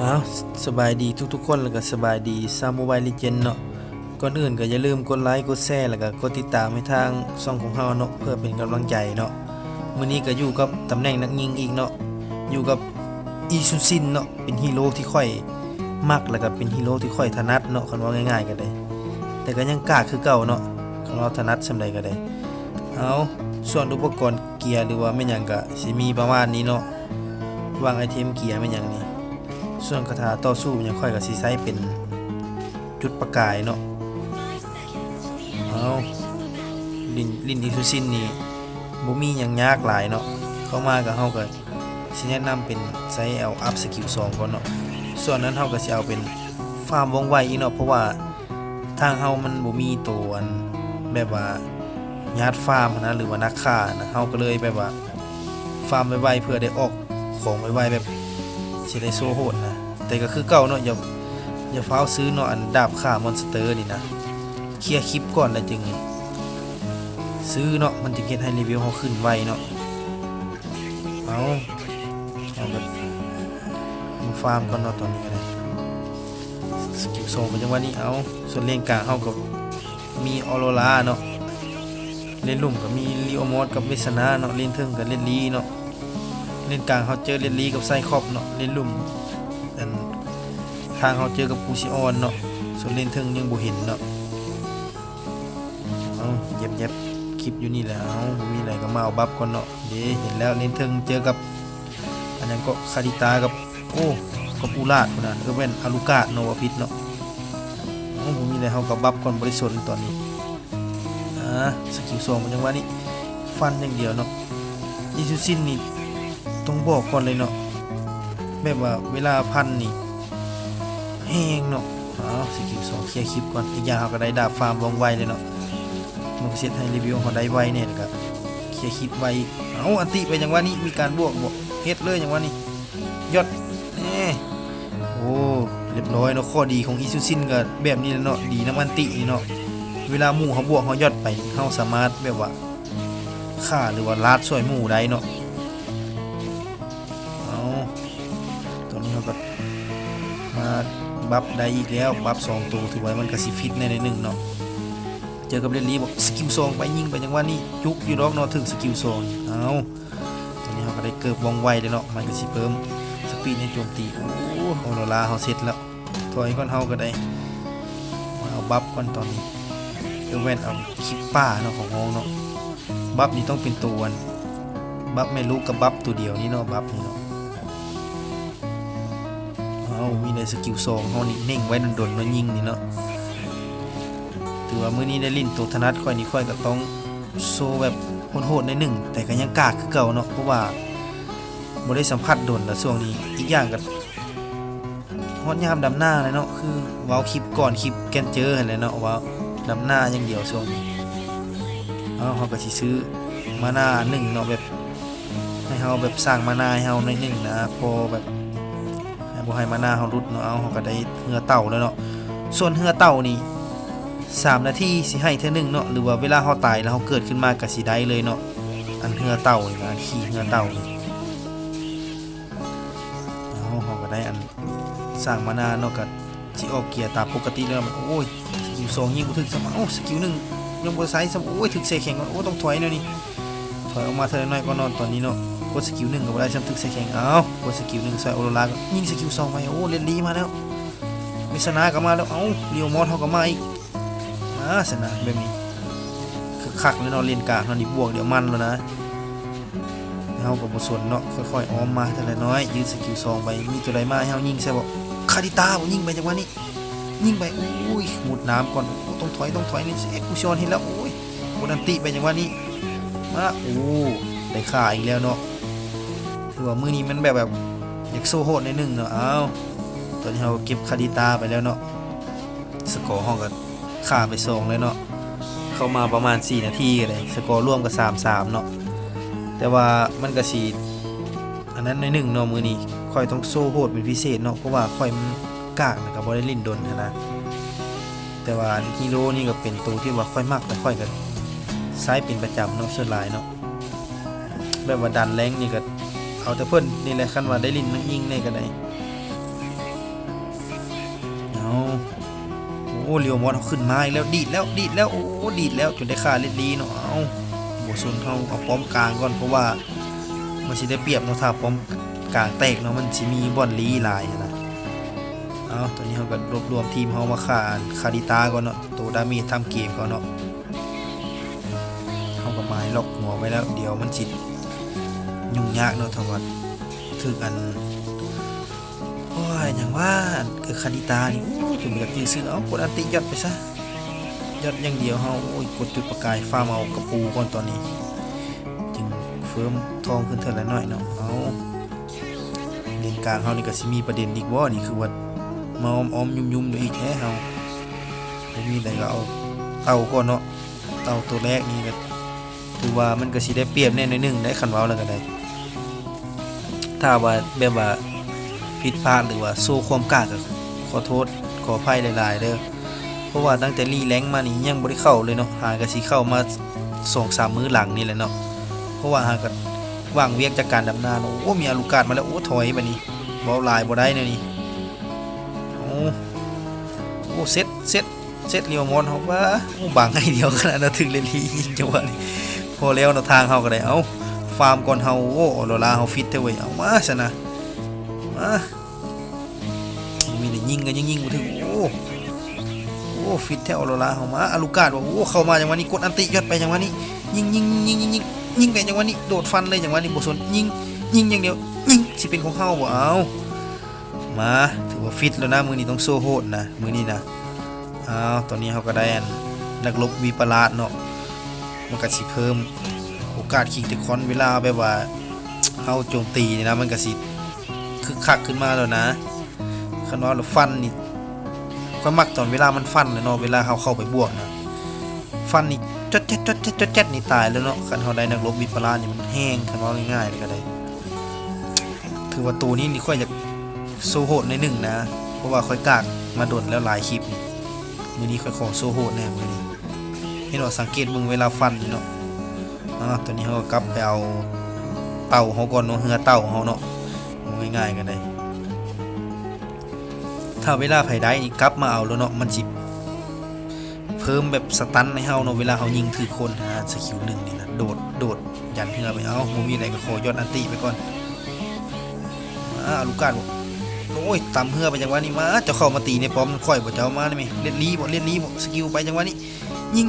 ອ້າວ ສະບາຍດີທຸກໆຄົນ ແລ້ວກໍສະບາຍດີຊາວ Mobile Legend ເນາະ. ກ່ອນອື່ນກໍຢ່າລືມກົດໄລ ກົດແຊ ແລ້ວກໍກົດຕິດຕາມໃຫ້ທາງຊ່ອງຂອງເຮົາເນາະ ເພື່ອເປັນກຳລັງໃຈເນາະ. ມື້ນີ້ກໍຢູ່ກັບຕຳແໜ່ງນັກຍິງອີກເນາະ ຢູ່ກັບ Isuzin ເນາະ ເປັນຮີໂຣທີ່ຂ້ອຍມັກ ແລ້ວກໍເປັນຮີໂຣທີ່ຂ້ອຍຖະໜັດເນາະ ຄັນເວົ້າງ່າຍໆກໍໄດ້ ແຕ່ກໍຍັງກາກຄືເກົ່າເນາະ ຄັນເວົ້າຖະໜັດສ່ຳໃດກໍໄດ້. ເອົາ ສ່ວນອຸປະກອນເກຍ ຫຼືວ່າແມ່ນຫຍັງ ກໍຊິມີປະມານນີ້ເນາະ ວາງໄອເທັມເກຍແມ່ນຫຍັງນີ້. ສ່ວນຄາຖາຕໍ່ສູ້ຫຍັງ ຂ້ອຍກໍຊິໃຊ້ເປັນຈຸດປະກາຍເນາະ. ເອົາ ຫຼິ້ນ ຫຼິ້ນ Isuzin ນີ້ບໍ່ມີຫຍັງຍາກຫຼາຍເນາະ. ເຂົ້າມາກໍ ເຮົາກໍຊິແນະນຳເປັນໃຊ້ເອົາອັບສະກິວສອງກ່ອນເນາະ. ສ່ວນນັ້ນເຮົາກໍຊິເອົາເປັນຟາມວ່ອງໄວອີກເນາະ ເພາະວ່າ ທາງເຮົາມັນບໍ່ມີໂຕອັນແບບວ່າຍາດຟາມຫັ້ນນະ ຫຼືວ່ານັກຂ້ານະ ເຮົາກໍເລີຍແບບວ່າຟາມໄວໆ ເພື່ອໄດ້ອອກຂອງໄວໆ ແບບຊິໄດ້ໂຊໂຫດນະ. ແຕ່ກໍຄືເກົ່າເນາະ ຢ່າ ຢ່າຟ້າວຊື້ເນາະ ອັນດາບຂ້າມອນສະເຕີນີ້ນະ ເຄຍຄລິບກ່ອນແລ້ວຈຶ່ງຊື້ເນາະ ມັນຈຶ່ງເຮັດໃຫ້ເລເວວເຮົາຂຶ້ນໄວເນາະ. ເອົາ ເຮົາກໍມາຟາມກ່ອນເນາະ ຕອນນີ້ກໍໄດ້ ສະກິວສອງໄປຈັງຫວະນີ້. ເອົາ ສ່ວນເລນກາງເຮົາກໍມີອໍໂຣລາເນາະ ເລນລຸ່ມກໍມີລີໂອມອດກັບເວສນາເນາະ ເລນເທິງກໍເລດລີເນາະ. ເລນກາງເຮົາເຈີເລດລີກັບໄຊຄອບເນາະ ເລນລຸ່ມອັນທາງເຮົາເຈີກັບກູຊິອອນເນາະ ສ່ວນເລນເທິງຍັງບໍ່ເຫັນເນາະ. ເອົາ ເຢັບໆ ຄລິບຢູ່ນີ້ແຫຼະ. ເອົາ ບໍ່ມີຫຍັງກໍມາເອົາບັບກ່ອນເນາະ. ເດ້ ເຫັນແລ້ວ ເລນເທິງເຈີກັບອັນຫຍັງເກາະ ຄາລິຕາກັບ ໂອ້ ກັບອູລາດພຸ້ນນະ ເອີ ແມ່ນອາລູກາດເນາະ ບໍ່ຜິດເນາະ. ເອົາ ບໍ່ມີຫຍັງ ເຮົາກໍບັບກ່ອນ ບໍ່ໄດ້ສົນຕອນນີ້. ອາ ສະກິວສອງ ຈັງຫວະນີ້ຟັນຢ່າງດຽວເນາະ. ອີຊູຊິນນີ້ຕ້ອງບອກກ່ອນເລີຍເນາະ ແບບວ່າເວລາຟັນນີ້ແຮງເນາະ. ເອົາ ສະກິວສອງ ເຄຍຄລິບກ່ອນ. ອີກຢ່າງເຮົາກໍໄດ້ດາບຟາມວ່ອງໄວເລີຍເນາະ ມັນກໍເຮັດໃຫ້ເລເວວເຮົາໄດ້ໄວແດ່ ແລ້ວກໍເຄຍຄລິບໄວ. ເອົາ ອັນຕິໄປຈັງຫວະນີ້ ມີການບວກບໍ່ ເຮັດເລີຍຈັງຫວະນີ້ ຢອດ ແນ່ ໂອ້ ລຽບຮ້ອຍເນາະ. ຂໍ້ດີຂອງອີຊູຊິນກໍແບບນີ້ແຫຼະເນາະ ດີນຳອັນຕິນີ້ເນາະ ເວລາໝູ່ເຮົາບວກ ເຮົາຢອດໄປ ເຮົາສາມາດແບບວ່າຂ້າ ຫຼືວ່າລາດຊ່ວຍໝູ່ໄດ້ເນາະ. ເອົາ ຕອນນີ້ເຮົາກໍມາບັບໄດ້ອີກແລ້ວ ບັບສອງໂຕ ຖືວ່າມັນກໍຊິຟິດແດ່ໜ້ອຍໜຶ່ງເນາະ. ເຈີກັບເລນລີບໍ ສະກິວສອງໄປ ຍິງໄປຈັງຫວະນີ້ ຈຸກຢູ່ດອກເນາະ ຖືກສະກິວສອງ. ເອົາ ຕອນນີ້ເຮົາກໍໄດ້ເກີບວ່ອງໄວແລ້ວເນາະ ມັນກໍຊິເພີ່ມສະປີດໃນໂຈມຕີ. ໂອ້ ອໍໂຣລາເຮົາເສັດແລ້ວ ຖອຍກ່ອນ ເຮົາກໍໄດ້ມາເອົາບັບກ່ອນ. ຕອນນີ້ເອີແວ່ນເອົາຄລິບປ່າເນາະ ຂອງເຮົາເນາະ. ບັບນີ້ຕ້ອງເປັນໂຕອັນ ບັບແມ່ລູກກັບບັບໂຕດຽວນີ້ເນາະ ບັບນີ້ເນາະ. ເອົາ ມີໄດ້ສະກິວສອງເຮົານີ້ ເໜັງໄວ້ດົນໆເນາະ ຍິງນີ້ເນາະ. ຖືວ່າມື້ນີ້ໄດ້ຫຼິ້ນໂຕຖະໜັດຂ້ອຍນີ້ ຂ້ອຍກໍຕ້ອງໂຊແບບໂຫດໆໜ້ອຍໜຶ່ງ ແຕ່ກໍຍັງກາກຄືເກົ່າເນາະ ເພາະວ່າບໍ່ໄດ້ສຳຜັດດົນແລ້ວຊ່ວງນີ້. ອີກຢ່າງກໍຮອດຍາມດຳນາແລ້ວເນາະ ຄືເວົ້າຄລິບກ່ອນ ຄລິບແກ່ນເຈີຫັ້ນແຫຼະເນາະ ວ່າດຳນາຢ່າງດຽວຊ່ວງນີ້. ເອົາ ເຮົາກໍຊິຊື້ມານາໜຶ່ງເນາະ ແບບ ໃຫ້ເຮົາແບບສ້າງມານາໃຫ້ເຮົາໜ້ອຍໜຶ່ງນະ ພໍແບບໃຫ້ ບໍ່ໃຫ້ມານາເຮົາຫຼຸດເນາະ. ເອົາ ເຮົາກໍໄດ້ເຮືອເຕົ່າແລ້ວເນາະ. ສ່ວນເຮືອເຕົ່ານີ້ ສາມນາທີຊິໃຫ້ເທື່ອໜຶ່ງເນາະ ຫຼືວ່າເວລາເຮົາຕາຍແລ້ວເຮົາເກີດຂຶ້ນມາກໍຊິໄດ້ເລີຍເນາະ ອັນເຮືອເຕົ່ານີ້ນະ ອັນຂີ່ເຮືອເຕົ່ານີ້. ເອົາ ເຮົາກໍໄດ້ອັນສ້າງມານາເນາະ ກໍຊິອອກເກຍຕາມປົກກະຕິແລ້ວ. ໂອ້ຍ ສະກິວສອງຍິງບໍ່ຖືກຊ້ຳ. ເອົ້າ ສະກິວໜຶ່ງຍັງບໍ່ໄດ້ໃຊ້ຊ້ຳ. ໂອ້ຍ ຖືກເສຍແຂງກ່ອນ. ໂອ້ ຕ້ອງຖອຍແນວນີ້ ຖອຍອອກມາເທື່ອໜ້ອຍກ່ອນເນາະ. ຕອນນີ້ເນາະ ກົດສະກິວໜຶ່ງກໍບໍ່ໄດ້ຊ້ຳ ຖືກເສຍແຂງ. ເອົ້າ ກົດສະກິວໜຶ່ງ ໃສ່ອໍໂຣລາ ກໍຍິງສະກິວສອງໄປ. ໂອ້ ເລນລີມາແລ້ວ ເວສນາກໍມາແລ້ວ. ເອົ້າ ລີໂອມອດເຮົາກໍມາອີກ. ມາຊັ້ນນະ ແບບນີ້ຄັກໆເລີຍເນາະ. ເລນກາງເຮົານີ້ບວກດຽວມັນແລ້ວນະ. ເຮົາກໍບໍ່ສົນເນາະ ຄ່ອຍໆອ້ອມມາເທື່ອລະໜ້ອຍ ຢືດສະກິວສອງໄປ. ມີຕົວໃດມາໃຫ້ເຮົາຍິງໃສ່ບໍ່? ຄາລິຕາບໍ່? ຍິງໄປຈັງຫວະນີ້ ຍິງໄປ. ໂອ້ຍ ມຸດນ້ຳກ່ອນ. ໂອ້ ຕ້ອງຖອຍ ຕ້ອງຖອຍ. ນີ້ ເອັກກູຊິອອນເຫັນແລ້ວ. ໂອ້ຍ ກົດອັນຕິໄປຈັງຫວະນີ້ ມາ. ໂອ້ ໄດ້ຂ້າອີກແລ້ວເນາະ. ຖືວ່າມື້ນີ້ມັນແບບ ແບບຢາກໂຊໂຫດໜ້ອຍໜຶ່ງເນາະ. ເອົ້າ ຕອນນີ້ເຮົາກໍເກັບຄາລິຕາໄປແລ້ວເນາະ. ສະກໍເຮົາກໍຂ້າໄປສອງເລີຍເນາະ. ເຂົ້າມາປະມານສີ່ນາທີກໍໄດ້ ສະກໍລວມກໍສາມສາມເນາະ. ແຕ່ວ່າມັນກໍຊິອັນນັ້ນໜ້ອຍໜຶ່ງເນາະ. ມື້ນີ້ຂ້ອຍຕ້ອງໂຊໂຫດເປັນພິເສດເນາະ ເພາະວ່າຂ້ອຍມັນກາກ ແລ້ວກໍບໍ່ໄດ້ຫຼິ້ນດົນຫັ້ນນະ. ແຕ່ວ່າຮີໂຣນີ້ກໍເປັນໂຕທີ່ວ່າຂ້ອຍມັກ ແລະ ຂ້ອຍກໍໃຊ້ເປັນປະຈຳເນາະ ສ່ວນຫຼາຍເນາະ. ແບບວ່າດັນແລງນີ້ກໍເອົາແຕ່ເພິ່ນນີ້ແຫຼະ ຄັນວ່າໄດ້ຫຼິ້ນນຳຍິງແດ່ກໍໄດ້. ໂອ້ ເລວມອນເຮົາຂຶ້ນມາອີກແລ້ວ ດີດແລ້ວ ດີດແລ້ວ ໂອ້ ດີດແລ້ວ ຈົນໄດ້ຂ້າເລັດລີເນາະ. ເອົາ ບໍ່ສົນ ເຮົາເອົາປ້ອມກາງກ່ອນ ເພາະວ່າມັນຊິໄດ້ປຽບເນາະ ຖ້າປ້ອມກາງແຕກເນາະ ມັນຊິມີບ່ອນລີຫຼາຍຫັ້ນນະ. ເອົາ ຕອນນີ້ເຮົາກໍລວບລວມທີມເຮົາມາຂ້າຄາລິຕາກ່ອນເນາະ ໂຕດາເມດທຳເກມເຂົາເນາະ. ເຮົາກໍໝາຍລັອກຫົວໄວ້ແລ້ວ ດຽວມັນຊິຫຍຸ້ງຍາກເນາະ ຖ້າວ່າຖືກອັນ ໂອ້ຍ ຫຍັງວະ ເອີ ຄາລິຕານີ້ ໂອ້ຍ ຈົນບໍ່ຢາກຈື່ຊື່. ເອົາ ກົດອັນຕິ ຢອດໄປຊະ ຢອດຢ່າງດຽວເຮົາ. ໂອ້ຍ ກົດຈຸດປະກາຍ ຟາມເອົາກະປູກ່ອນຕອນນີ້ ຈຶ່ງເຟີມທອງຂຶ້ນເທື່ອລະໜ້ອຍເນາະ. ເອົາ ເລນກາງເຮົານີ້ກໍຊິມີປະເດັນອີກບໍ່ນີ້ ຄືວ່າມາອ້ອມໆຫຍຸ້ມໆຢູ່ອີກແທ້ເຮົາ. ບໍ່ມີໃດກໍເອົາເຕົ່າກ່ອນເນາະ ເຕົ່າໂຕແລກນີ້ກໍຖືວ່າມັນກໍຊິໄດ້ປຽບແດ່ໜ້ອຍໜຶ່ງໄດ໋ ຄັນເວົ້າແລ້ວກໍໄດ້. ຖ້າວ່າແບບວ່າຜິດພາດ ຫຼືວ່າໂຊຄວາມກາກ ກໍຂໍໂທດຂໍອະໄພຫຼາຍໆເດີ້ ເພາະວ່າຕັ້ງແຕ່ລີແລງມານີ້ຍັງບໍ່ໄດ້ເຂົ້າເລີຍເນາະ ຫາກໍຊິເຂົ້າມາສອງສາມມື້ຫຼັງນີ້ແຫຼະເນາະ. ເພາະວ່າຫາກໍວ່າງວຽກຈາກການດຳນາເນາະ. ໂອ້ ມີອາລູກາດມາແລ້ວ ໂອ້ ຖອຍບາດນີ້ ເວົ້າຫຼາຍບໍ່ໄດ້ແນວນີ້. ໂອ້ ໂອ້ ເຊັດ ເຊັດ ເຊັດ ເລວມອນເຮົາ ວ້າ ໂອ້ ບັງໃຫ້ດຽວຂະໜາດນັ້ນ ຖືກເລັດລີຍິງຈັງຫວະນີ້ ພໍແລ້ວເນາະ ທາງເຮົາກໍໄດ້. ເອົ້າ ຟາມກ່ອນເຮົາ. ໂອ້ ອໍໂຣລາເຮົາຟິດແທ້ເວີຍ ເອົາມາຊັ້ນນະ ມາ. ມີແຕ່ຍິງກໍຍັງຍິງບໍ່ຖືກ. ໂອ້ ໂອ້ ຟິດແທ້ອໍໂຣລາເຮົາ. ມາ ອາລູກາດ ໂອ້ ເຂົ້າມາຈັງຫວະນີ້ ກົດອັນຕິ ຢອດໄປຈັງຫວະນີ້ ຍິງ ຍິງ ຍິງ ຍິງ ຍິງ ຍິງໄປຈັງຫວະນີ້ ໂດດຟັນເລີຍຈັງຫວະນີ້ ບໍ່ສົນ ຍິງ ຍິງຢ່າງດຽວ ຍິງ ຊິເປັນຂອງເຮົາບໍ່. ເອົາ ມາ ຖືວ່າຟິດແລ້ວນະ ມື້ນີ້ຕ້ອງໂຊໂຫດນະ ມື້ນີ້ນະ. ອ້າວ ຕອນນີ້ເຮົາກໍໄດ້ອັນ ນັກລົບວິປະລາດເນາະ ມັນກໍຊິເພີ່ມໂອກາດຄິງເຕຄອນ ເວລາແບບວ່າເຮົາໂຈມຕີນີ້ນະ ມັນກໍຊິຄຶກຄັກຂຶ້ນມາແລ້ວນະ. ຄັນວ່າລະຟັນນີ້ ຂ້ອຍມັກຕອນເວລາມັນຟັນແຫຼະເນາະ ເວລາເຮົາເຂົ້າໄປບວກນະ ຟັນນີ້ຈອດແຈດ ຈອດແຈດ ຈອດແຈດນີ້ຕາຍແລ້ວເນາະ. ຄັນເຮົາໄດ້ນັກລົບວິປະລາດນີ້ ມັນແຮງ ຄັນເວົ້າງ່າຍໆເລີຍກໍໄດ້. ຖືວ່າໂຕນີ້ນີ້ຂ້ອຍຢາກໂຊໂຫດໜ້ອຍໜຶ່ງນະ ເພາະວ່າຂ້ອຍກາກມາດົນແລ້ວຫຼາຍຄລິບນີ້ ມື້ນີ້ຂ້ອຍຂໍໂຊໂຫດແດ່ມື້ນີ້. ເຫັນບໍ່ ສັງເກດເບິ່ງເວລາຟັນນີ້ເນາະ. ອາ ຕອນນີ້ເຮົາກໍກັບໄປເອົາເຕົ່າເຮົາກ່ອນເນາະ ເຮືອເຕົ່າເຮົາເນາະ ເວົ້າງ່າຍໆກໍໄດ້. ຖ້າເວລາໃຜໄດ້ນີ້ກັບມາເອົາໂລດເນາະ ມັນຊິເພີ່ມແບບສະຕັນໃຫ້ເຮົາເນາະ ເວລາເຮົາຍິງຖືກຄົນຫັ້ນນະ. ສະກິວໜຶ່ງນີ້ນະ ໂດດ ໂດດ ຢັນເຮືອໄປ. ເອົ້າ ບໍ່ມີໃດກໍຂໍຢອດອັນຕິໄປກ່ອນ. ມາ ອາລູກາດ ໂອ້ຍ ຕຳເຮືອໄປຈັງຫວະນີ້. ມາ ເຈົ້າເຂົ້າມາຕີໃນປ້ອມຂ້ອຍບໍ່ ເຈົ້າມານີ້ແມ່. ເລັດລີບໍ່ ເລັດລີບໍ່ ສະກິວໄປຈັງຫວະນີ້ ຍິງ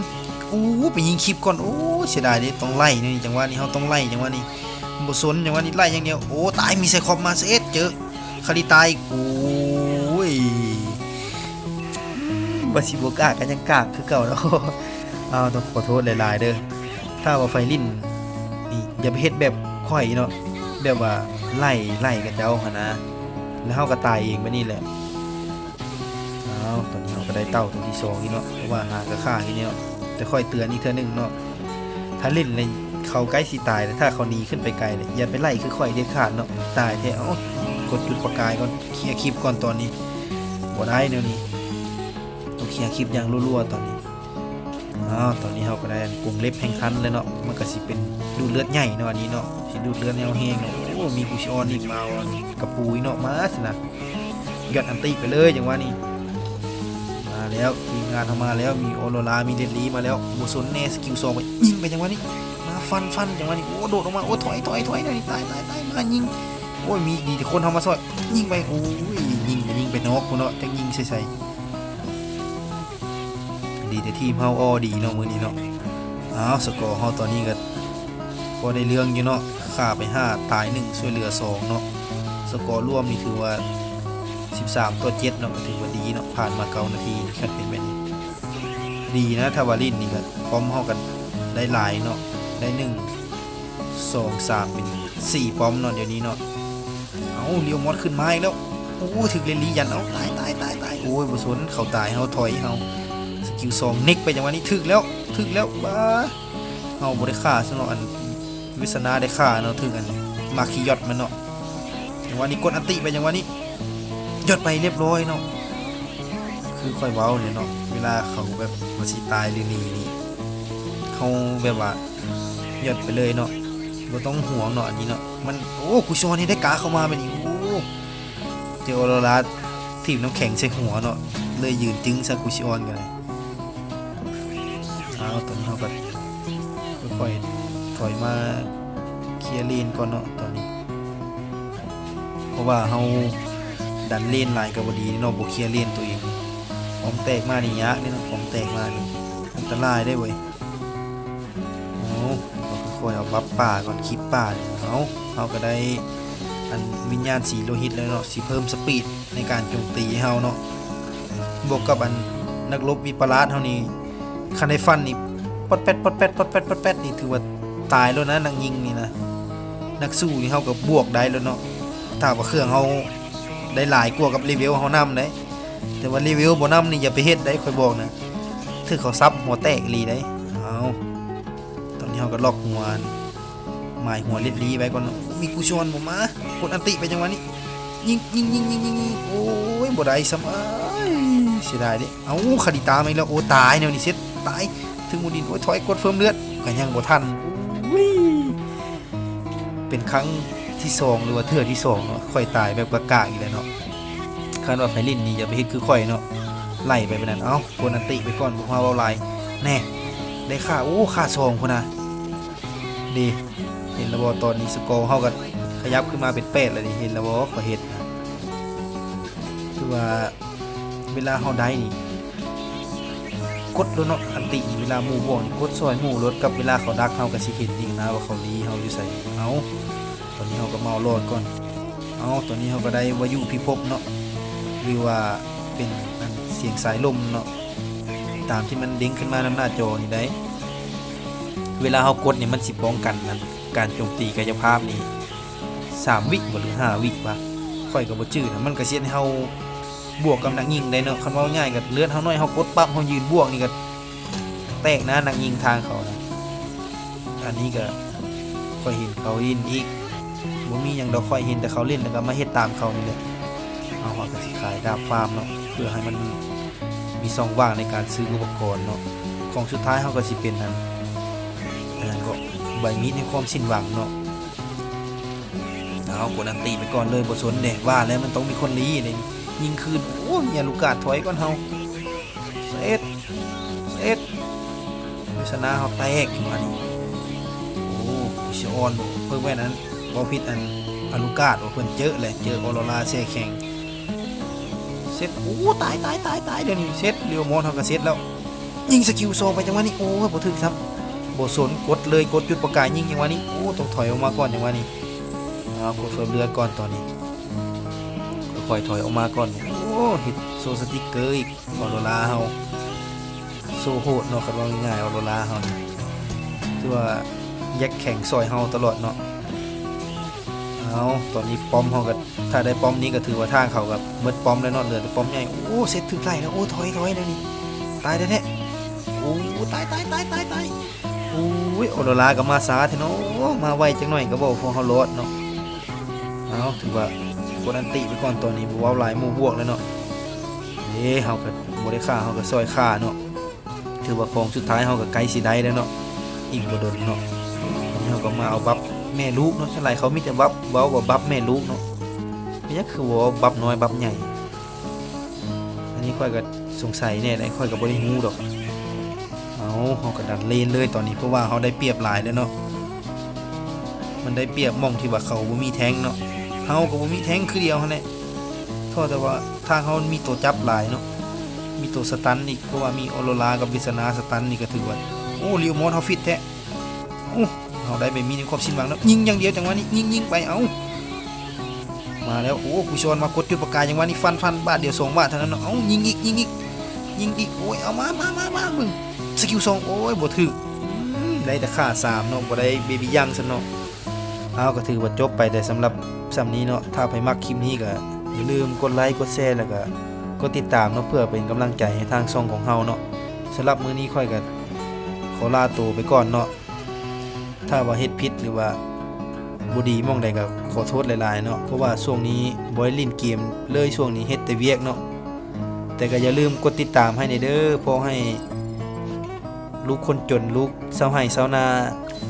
ໂອ້ ໄປຍິງຄລິບກ່ອນ. ໂອ້ຍ ເສຍດາຍເດ້ ຕ້ອງໄລ່ນີ້ ຈັງຫວະນີ້ເຮົາຕ້ອງໄລ່ ຈັງຫວະນີ້ບໍ່ສົນ ຈັງຫວະນີ້ໄລ່ຢ່າງດຽວ. ໂອ້ ຕາຍ ມີໄຊຄອບມາເສດ ເຈີຄາລິຕາອີກ. ໂອ້ຍ ວ່າຊິບໍ່ກາກກໍຍັງກາກຄືເກົ່າເນາະ. ເອົາ ຕ້ອງຂໍໂທດຫຼາຍໆເດີ້ ຖ້າວ່າໃຜຫຼິ້ນນີ້ຢ່າໄປເຮັດແບບຂ້ອຍເນາະ ແບບວ່າໄລ່ ໄລ່ເຂົາເຈົ້າຫັ້ນນະ ແລ້ວເຮົາກໍຕາຍເອງບາດນີ້ແຫຼະ. ອ້າວ ຕອນນີ້ເຮົາກໍໄດ້ເຕົ່າຕົວທີສອງນີ້ເນາະ ເພາະວ່າຫາກໍຂ້າຢູ່ນີ້ເນາະ. ແຕ່ຂ້ອຍເຕືອນອີກເທື່ອໜຶ່ງເນາະ ຖ້າຫຼິ້ນແລ້ວເຂົາໃກ້ຊິຕາຍແລ້ວ ຖ້າເຂົາໜີຂຶ້ນໄປໄກແລ້ວ ຢ່າໄປໄລ່ຄືຂ້ອຍເດັດຂາດເນາະ. ຕາຍແທ້ ເອົ້າ ກົດຈຸດປະກາຍກ່ອນ ເຄຍຄລິບກ່ອນ. ຕອນນີ້ບໍ່ໄດ້ແນວນີ້ ຕ້ອງເຄຍຄລິບຢ່າງລົວໆຕອນນີ້. ອ້າວ ຕອນນີ້ເຮົາກໍໄດ້ອັນກົງເລັບແຫ່ງຄັນແລ້ວເນາະ ມັນກໍຊິເປັນດູດເລືອດໃຫຍ່ເນາະ ອັນນີ້ເນາະ ຊິດູດເລືອດແນວແຮງເນາະ. ໂອ້ ມີກູຊິອອນອີກ ມາເອົາອັນກະປູອີກເນາະ ມາຊັ້ນນະ ຢອດອັນຕິໄປເລີຍຈັງຫວະນີ້. ມາແລ້ວ ທີມງານເຮົາມາແລ້ວ ມີອໍໂຣລາ ມີເລັດລີມາແລ້ວ ບໍ່ສົນແນ່ ສະກິວສອງໄປ ຍິງໄປຈັງຫວະນີ້ ມາຟັນ ຟັນ ຈັງຫວະນີ້. ໂອ້ ໂດດອອກມາ ໂອ້ ຖອຍ ຖອຍ ຖອຍ ຕາຍ ຕາຍ ຕາຍ ມາຍິງ. ໂອ້ຍ ມີດີແຕ່ຄົນເຮົາມາຊ່ອຍ ຍິງໄປ. ໂອ້ຍ ຍິງກໍຍິງໄປນອກພຸ້ນເນາະ ຈັກຍິງໃສ່ໃສ. ດີແຕ່ທີມເຮົາອໍດີເນາະມື້ນີ້ເນາະ. ອ້າວ ສະກໍເຮົາຕອນນີ້ກໍພໍໄດ້ເລື່ອງຢູ່ເນາະ ຂ້າໄປຫ້າ ຕາຍໜຶ່ງ ຊ່ວຍເຫຼືອສອງເນາະ. ສະກໍລວມນີ້ຖືວ່າສິບສາມຕໍ່ເຈັດເນາະ ກໍຖືວ່າດີເນາະ ຜ່ານມາເກົ້ານາທີ ຄັນເປັນແບບນີ້ ດີນະ. ຖ້າວ່າຫຼິ້ນນີ້ກໍປ້ອມເຮົາກໍໄດ້ຫຼາຍເນາະ ໄດ້ໜຶ່ງ ສອງ ສາມ ເປັນສີ່ປ້ອມເນາະ ດຽວນີ້ເນາະ. ເອົາ ລຽວມອດຂຶ້ນມາອີກແລ້ວ ໂອ້ ຖືກເລັດລີຢັນ ເອົາ ຕາຍ ຕາຍ ຕາຍ ຕາຍ. ໂອ້ຍ ບໍ່ສົນ ເຂົາຕາຍ ເຮົາຖອຍ ເຮົາສະກິວສອງ ເນັກໄປ ຈັງຫວະນີ້ ຖືກແລ້ວ ຖືກແລ້ວ. ບ້າ ເຮົາບໍ່ໄດ້ຂ້າຊະເນາະ ອັນ ເວສນາໄດ້ຂ້າເນາະ ຖືກອັນມາຄິຢອດມັນເນາະ. ຈັງຫວະນີ້ກົດອັນຕິໄປ ຈັງຫວະນີ້ຢອດໄປ ລຽບຮ້ອຍເນາະ. ຄືຂ້ອຍເວົ້າແຫຼະເນາະ ເວລາເຂົາແບບວ່າຊິຕາຍຫຼືໜີນີ້ ເຮົາແບບວ່າຢອດໄປເລີຍເນາະ ບໍ່ຕ້ອງຫ່ວງເນາະ ອັນນີ້ເນາະ. ມັນ ໂອ້ ກູຊອນນີ້ໄດ້ກາເຂົ້າມາແບບນີ້ ໂອ້ ເຈີອໍໂຣລາຖີບນ້ຳແຂງໃສ່ຫົວເນາະ. ເລີຍຢືນຈຶ່ງຊະ ກູຊິອອນກໍໄດ້. ເອົາ ຕອນນີ້ເຮົາກໍຄ່ອຍໆຖອຍມາເຄຍເລນກ່ອນເນາະ ຕອນນີ້ ເພາະວ່າເຮົາດັນເລນຫຼາຍກໍບໍ່ດີເນາະ ບໍ່ເຄຍເລນຕົວເອງ. ປ້ອມແຕກມານີ້ຍາກເດ້ເນາະ ປ້ອມແຕກມານີ້ອັນຕະລາຍເດ້ເວີຍ. ເອົາ ເຮົາກໍຄ່ອຍເອົາບັບປ່າກ່ອນ ຄລິບປ່ານີ້. ເອົາ ເຮົາກໍໄດ້ອັນວິນຍານສີໂລຫິດແລ້ວເນາະ ຊິເພີ່ມສະປີດໃນການໂຈມຕີໃຫ້ເຮົາເນາະ. ບວກກັບອັນນັກລົບວິປະຫຼາດເຮົານີ້ ຄັນໄດ້ຟັນນີ້ ປອດແປດ ປອດແປດ ປອດແປດ ປອດແປດ ນີ້ຖືວ່າຕາຍແລ້ວນະ ນັກຍິງນີ້ນະ. ນັກສູ້ນີ້ເຮົາກໍບວກໄດ້ແລ້ວເນາະ ຖ້າວ່າເຄື່ອງເຮົາໄດ້ຫຼາຍກວ່າກັບເລເວວເຮົານຳເດ້. ແຕ່ວ່າເລເວວບໍ່ນຳນີ້ຢ່າໄປເຮັດໄດ໋ ຂ້ອຍບອກນະ ຖືກເຂົາສັບຫົວແຕກອີ່ຫຼີໄດ໋. ເອົາ ຕອນນີ້ເຮົາກໍລັອກຫົວ ໝາຍຫົວເລັດລີໄວ້ກ່ອນເນາະ. ມີກູຊອນບໍ່ມາ ກົດອັນຕິໄປຈັງຫວະນີ້ ຍິງ ຍິງ ຍິງ ຍິງ ຍິງ ໂອ້ຍ ບໍ່ໄດ້ຊ້ຳ ເອີຍ ເສຍດາຍເດ້. ເອົາ ຄາລິຕາມາອີກແລ້ວ ໂອ້ ຕາຍແນວນີ້ເສັດ ຕາຍ ເທິງໝູດິນ ໂອ້ຍ ຖອຍ ກົດເພີ່ມເລືອດ ກໍຍັງບໍ່ທັນ. ອຸ້ຍ ເປັນຄັ້ງທີສອງ ຫຼືວ່າເທື່ອທີສອງເນາະ ຂ້ອຍຕາຍແບບກາກໆອີກແລ້ວເນາະ. ຄັນວ່າໃຜຫຼິ້ນນີ້ຢ່າໄປເຮັດຄືຂ້ອຍເນາະ ໄລ່ໄປແບບນັ້ນ. ເອົ້າ ກົດອັນຕິໄປກ່ອນ ບໍ່ພາເວົ້າຫຼາຍ ແນ່ ໄດ້ຂ້າ ໂອ້ ຂ້າສອງພຸ້ນນະ ເດ ເຫັນແລ້ວບໍ່? ຕອນນີ້ສະກໍເຮົາກໍຂະຫຍັບຂຶ້ນມາເປັນແປດແລ້ວນີ້ ເຫັນແລ້ວບໍ່? ຂ້ອຍເຮັດນະ ຄືວ່າເວລາເຮົາໄດ້ນີ້ ກົດໂລດເນາະ ອັນຕິນີ້ ເວລາໝູ່ບວກນີ້ ກົດຊ່ອຍໝູ່ໂລດ ກັບເວລາເຂົາດັກ ເຮົາກໍຊິເຫັນອີກນະວ່າເຂົາລີເຮົາຢູ່ໃສ. ເອົາ ຕອນນີ້ເຮົາກໍມາເອົາຫຼອດກ່ອນ. ເອົາ ຕອນນີ້ເຮົາກໍໄດ້ວາຍຸພິພົບເນາະ ຫຼືວ່າເປັນອັນສຽງສາຍລົມເນາະ ຕາມທີ່ມັນເດ້ງຂຶ້ນມານຳໜ້າຈໍນີ້ໄດ໋. ເວລາເຮົາກົດນີ້ ມັນຊິປ້ອງກັນອັນການໂຈມຕີກາຍະພາບນີ້ ສາມວິບໍ່ ຫຼືຫ້າວິວະ ຂ້ອຍກໍບໍ່ຈື່ນະ. ມັນກໍຊິເຮັດໃຫ້ເຮົາບວກກັບນັກຍິງໄດ້ເນາະ. ຄັນເວົ້າງ່າຍກໍເລືອດເຮົາໜ້ອຍ ເຮົາກົດປັບ ເຮົາຢືນບວກນີ້ກໍແຕກນະ ນັກຍິງທາງເຂົານະ. ອັນນີ້ກໍຂ້ອຍເຫັນເຂົາຫຼິ້ນອີກ ບໍ່ມີຫຍັງດອກ ຂ້ອຍເຫັນແຕ່ເຂົາຫຼິ້ນ ແລ້ວກໍມາເຮັດຕາມເຂົານີ້ແຫຼະ. ເຮົາ ເຮົາກໍຊິຂາຍດາບຟາມເນາະ ເພື່ອໃຫ້ມັນມີຊ່ອງວ່າງໃນການຊື້ອຸປະກອນເນາະ. ຂອງສຸດທ້າຍເຮົາກໍຊິເປັນອັນ ອັນນັ້ນກໍ ໃບມີດແຫ່ງຄວາມສິ້ນຫວັງເນາະ. ເອົາ ກົດອັນຕິໄປກ່ອນເລີຍ ບໍ່ສົນເດ້ ວ່າແລ້ວມັນຕ້ອງມີຄົນລີເດ້ ຍິງຄືນ. ໂອ້ຍ ອາລູກາດຖອຍກ່ອນເຮົາ ເສັດ ເສັດ ເວສະນາເຮົາແຕກຢູ່ອັນນີ້. ໂອ້ ກູຊິອອນບໍ່ ເພິ່ນແມ່ນອັນ ເວົ້າຜິດ ອັນ ອາລູກາດບໍ່ ເພິ່ນເຈີແຫຼະ ເຈີອໍໂຣລາແຊ່ແຂງ ເສັດ. ໂອ້ ຕາຍ ຕາຍ ຕາຍ ຕາຍ ດຽວນີ້ເສັດ ເລໂອມອນເຮົາກໍເສັດແລ້ວ. ຍິງສະກິວສອງໄປຈັງຫວະນີ້ ໂອ້ຍ ບໍ່ຖືກຊ້ຳ ບໍ່ສົນ ກົດເລີຍ ກົດຈຸດປະກາຍຍິງຈັງຫວະນີ້. ໂອ້ ຕ້ອງຖອຍອອກມາກ່ອນຈັງຫວະນີ້. ເອົາ ກົດເພີ່ມເລືອດກ່ອນຕອນນີ້ ຄ່ອຍໆຖອຍອອກມາກ່ອນ. ໂອ້ ເຮັດໂຊສະຕິກເກີອີກ ອໍໂຣລາເຮົາ ໂຊໂຫດເນາະ. ຄັນເວົ້າງ່າຍໆ ອໍໂຣລາເຮົານີ້ ຖືວ່າແຢກແຂງຊ່ອຍເຮົາຕະຫຼອດເນາະ. ເອົາ ຕອນນີ້ປ້ອມເຮົາກໍ ຖ້າໄດ້ປ້ອມນີ້ກໍຖືວ່າທາງເຂົາກໍໝົດປ້ອມແລ້ວເນາະ ເຫຼືອແຕ່ປ້ອມໃຫຍ່. ໂອ້ ເສັດ ຖືກໄລ່ແລ້ວ ໂອ້ ຖອຍ ຖອຍແນວນີ້ ຕາຍແທ້ໆ. ໂອ້ ຕາຍ ຕາຍ ຕາຍ ຕາຍ ຕາຍ. ໂອ້ຍ ອໍໂຣລາກໍມາຊ້າແທ້ເນາະ ມາໄວຈັກໜ້ອຍກໍບໍ່ພໍເຮົາລອດເນາະ. ເອົາ ຖືວ່າກົດອັນຕິໄປກ່ອນ ຕອນນີ້ບໍ່ເວົ້າຫຼາຍ ໝູ່ບວກແລ້ວເນາະ. ເດ້ ເຮົາກໍບໍ່ໄດ້ຂ້າ ເຮົາກໍຊ່ອຍຂ້າເນາະ. ຖືວ່າຂອງສຸດທ້າຍເຮົາກໍໃກ້ຊິໄດ້ແລ້ວເນາະ ອີກບໍ່ດົນເນາະ. ອັນນີ້ເຮົາກໍມາເອົາບັບແມ່ລູກເນາະ ສ່ວນຫຼາຍເຂົາມີແຕ່ບັບ ເວົ້າວ່າບັບແມ່ລູກເນາະ ເປັນຫຍັງຄືບໍ່ເວົ້າບັບນ້ອຍບັບໃຫຍ່? ອັນນີ້ຂ້ອຍກໍສົງໄສແດ່ໃດ໋ ຂ້ອຍກໍບໍ່ໄດ້ຮູ້ດອກ. ເອົາ ເຮົາກໍດັນເລນເລີຍຕອນນີ້ ເພາະວ່າເຮົາໄດ້ປຽບຫຼາຍແລ້ວເນາະ. ມັນໄດ້ປຽບໝ່ອງທີ່ວ່າເຂົາບໍ່ມີແທັງເນາະ ເຮົາກໍບໍ່ມີແທັງຄືດຽວຫັ້ນແຫຼະ. ເພາະແຕ່ວ່າທາງເຮົາມັນມີໂຕຈັບຫຼາຍເນາະ ມີໂຕສະຕັນອີກ ເພາະວ່າມີອໍໂຣລາກັບເວສະນາສະຕັນນີ້ ກໍຖືວ່າ ໂອ້ ລິວມອນເຮົາຟິດແທ້. ໂອ້ ເຮົາໄດ້ໃບມີດໃນຄວາມສິ້ນຫວັງເນາະ ຍິງຢ່າງດຽວ ຈັງຫວະນີ້ຍິງໆໄປ. ເອົ້າ ມາແລ້ວ ໂອ້ ກູຊອນມາກົດຈຸດປະກາຍ ຈັງຫວະນີ້ຟັນໆ ບາດດຽວສອງບາດເທົ່ານັ້ນເນາະ. ເອົ້າ ຍິງອີກ ຍິງອີກ ຍິງອີກ ໂອ້ຍ ເອົາມາ ມາ ມາ ມາ ເບິ່ງ ສະກິວສອງ ໂອ້ຍ ບໍ່ຖືກ. ອືມ ໄດ້ແຕ່ຂ້າສາມເນາະ ບໍ່ໄດ້ເບບີຍັງຊັ້ນເນາະ. ເອົາ ກໍຖືວ່າຈົບໄປແຕ່ສຳລັບຊ່ຳນີ້ເນາະ. ຖ້າໃຜມັກຄລິບນີ້ກໍຢ່າລືມກົດໄລ ກົດແຊ ແລ້ວກໍກົດຕິດຕາມເນາະ ເພື່ອເປັນກຳລັງໃຈໃຫ້ທາງຊ່ອງຂອງເຮົາເນາະ. ສຳລັບມື້ນີ້ຂ້ອຍກໍຂໍລາໂຕໄປກ່ອນເນາະ. ຖ້າວ່າເຮັດຜິດ ຫຼືວ່າບໍ່ດີໝ່ອງໃດກໍຂໍໂທດຫຼາຍໆເນາະ ເພາະວ່າຊ່ວງນີ້ບໍ່ໄດ້ຫຼິ້ນເກມເລີຍ ຊ່ວງນີ້ເຮັດແຕ່ວຽກເນາະ. ແຕ່ກໍຢ່າລືມກົດຕິດຕາມໃຫ້ແດ່ເດີ ເພາະໃຫ້ລູກຄົນຈົນ ລູກຊາວໄຮ່ຊາວນາ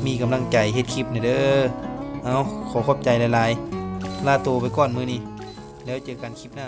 ມີກຳລັງໃຈເຮັດຄລິບແດ່ເດີ. ເອົາ ຂໍຂອບໃຈຫຼາຍໆ ລາໂຕໄປກ່ອນມື້ນີ້ ແລ້ວເຈີກັນຄລິບໜ້າ.